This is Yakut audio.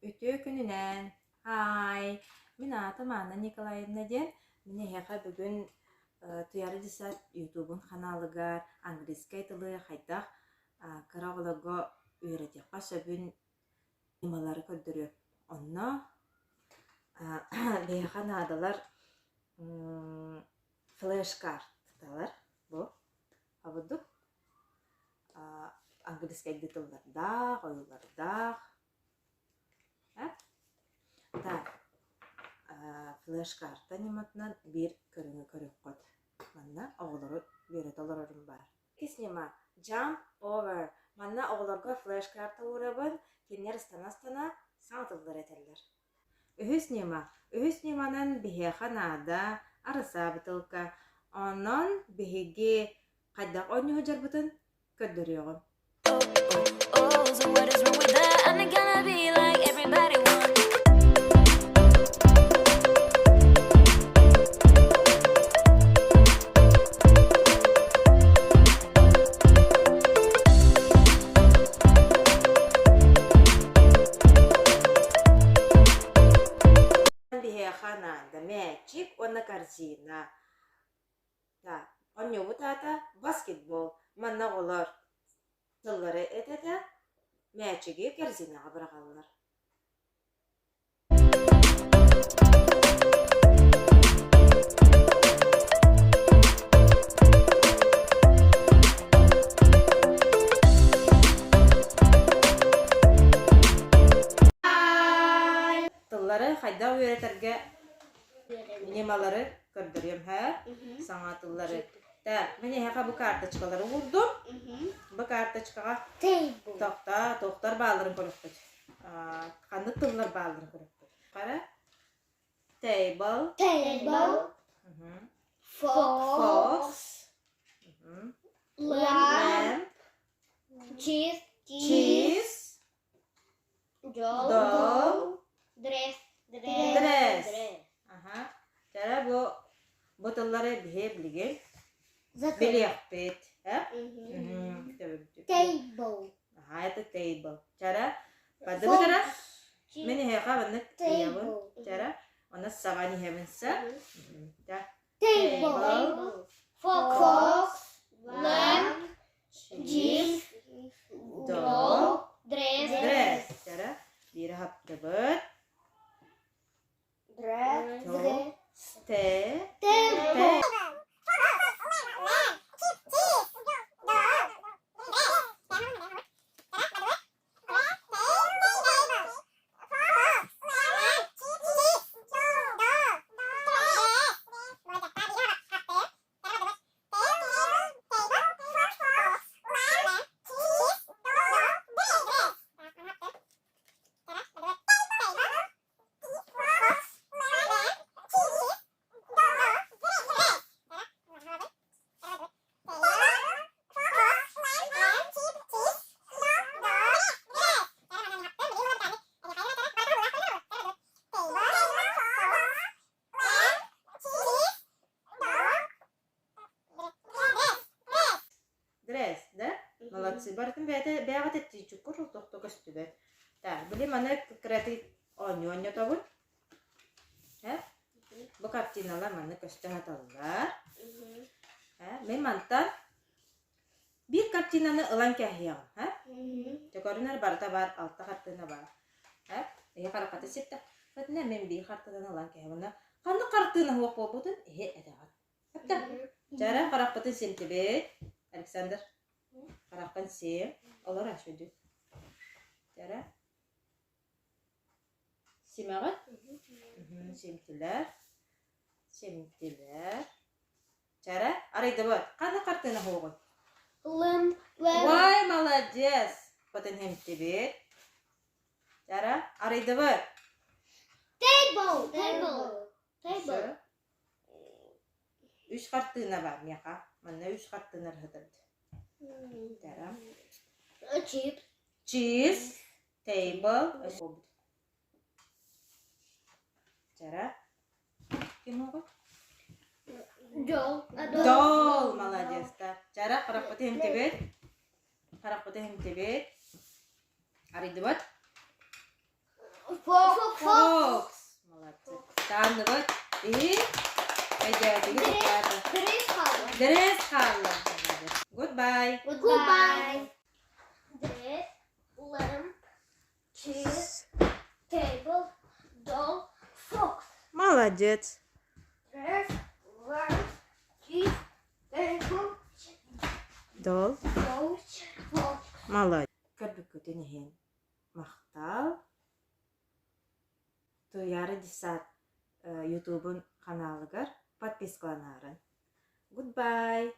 Үтүө күнүнэн! Hi! Мин аатым Анна Николаевна диэн. Мин эһиэхэ бүгүн Туйаара Десант ютубун ханаалыгар английскай тылы хайдах кыра оҕолорго үөрэтиэххэ сөбүн ньымалары көрдөрүөм. Онно биһиэхэ наадалар флеш-карталар бу обурдук английскайдыы тыллардаах, ойуулардаах Так, флеш-карта ньыматынан биир көрүҥү көрүөххүт. Манна оҕолору үөрэтэ олорорум баар. Иккис ньыма Jump over. Манна оҕолорго флеш-карта уурабын, кинилэр ыстана-ыстана саҥа тыллары этэллэр. Үһүс ньыма. Үһүс ньыманан биһиэхэ наада арыса бытыылка. Онон биһиги хайдах оонньуу сылдьарбытын көрдөрүөҕүм. Биһиэхэ наада мээчик уонна корзина. Так, оонньуубут аата баскетбол. Манна оҕолор тыллары этэ-этэ мээчиги корзинаҕа быраҕаллар. Тыллары хайдах үөрэтэргэ ньымалары көрдөрүөм һээ саҥа тыллары так мин эһиэхэ бу карточкалары уурдум бу карточкаҕа тохтоо туохтар баалларын көрүөхпүт ханнык тыллар баалларын көрүөхпүт хара table Table, fox fox, lamp, lamp cheese, cheese doll, doll dress, dress Аха. Чара бу бу тыллары биһи билигин билиэхпит. Э? Table. Аха, это table. Чара бардыбыт эрэ? Мин эһиэхэ маннык ыйабын. Чара онно сабан иһэбин сэ. Table. Fox. Lamp. Cheese. Doll. Dress. Dress. Чара биири хаптыбыт. Dress. То. Те. Table. Dress, да? Молодцы. Барытын бэйэтэ бэйэҕит эттиичуккур тохто көстүбэт. Так, били маны кыратый оонньуу оонньотобут. Э? Бу картиналар манна көстө саталлар. Э? Мин мантан биир картинаны ылан кээһиэҕим. Э? Дьэ көрүнэр барыта баар, алта хартыына баар. Э? Эһи хараххата ситтэ. Хатына мин биир хартыынаны ылан кээһэбин. Ханнык хартыына суох буолбутун эһи этэҕит. Эптэ. Чара харахпытын симтибит. Александр, хараххын сим. Олор ашыдю. Чара. Симэҕит? Симтилэр. Симтилэр. Чара, арыйдыбыт. Ханнык хартыына суоҕуй? Лым, лым. Ой, молодец! Потын симтибит. Чара, арыйдыбыт. Table, table, table. Үс хартыына баар миэхэ. Манна үс хартыына ыһытабыт. Тара. Чип. Cheese, table, Чара. Ким оҕо? Дол. Дол, молодец-тар. Чара, харахпыт иһимтибит. Харахпыт иһимтибит. Арыйдыбыт. Fox. Fox. Молодцы. Таанныбыт. И өйдөөтүгүт ребята. Dress хаалла. Dress хаалла. Goodbye. Goodbye. Dress, lamp, chair, table, doll, fox. Молодец. Dress, lamp, chair, table, Doll. doll, fox. Молодец. Көрбүккүтүн иһин махтал. Туйаара Десад Ютубун ханаалыгар подпискаланарын. Goodbye.